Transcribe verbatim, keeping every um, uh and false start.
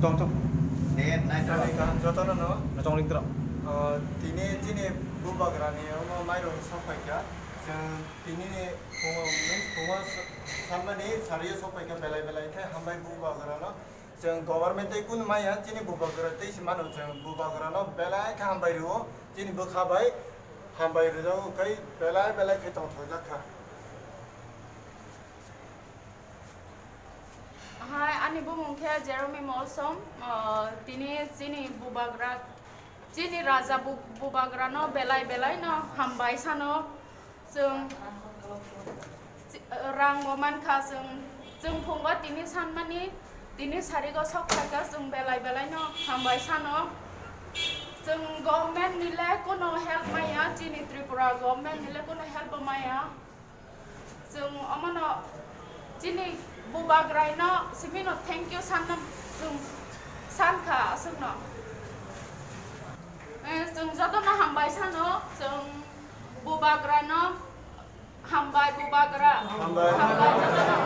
Tong tong. Date nine. Sari kaham jotono no. Nachong ring tro. Ah, tini chini bubagrani omo mairung sok paikha. Chwng tini ni phungo, means phungo s-, sanmani sariyo sok paikha belai belai khe hambai bubagrano. Chwng government tei kunu maya chini bubagra tei se mano chwng bubagrano belai khe hambai rwo. Chini bwkha bai hambai rwjago khe belai belai khe tongthokjak kha. Hai, ani bumung khe Jerome Molsom, ah, tini chini bubagra, chini raja bu-, bubagrano belai belai no hambai sano. Chwng chi-, rang bo mankha, chwng, chwng phungo tini sanmani, tini sarigo sok phaikha, chwng belai belai no hambai sano. Chwng government ni le kuno help maya, chini Tripura government ni le kuno help bo maya. Chwng omono chini bubagraino simino thank you sanna chwng sankha aswkno. Eh, chwng jotono hambai sano, chwng bubagraino hambai bubagra. Hambai. Hambai jotono.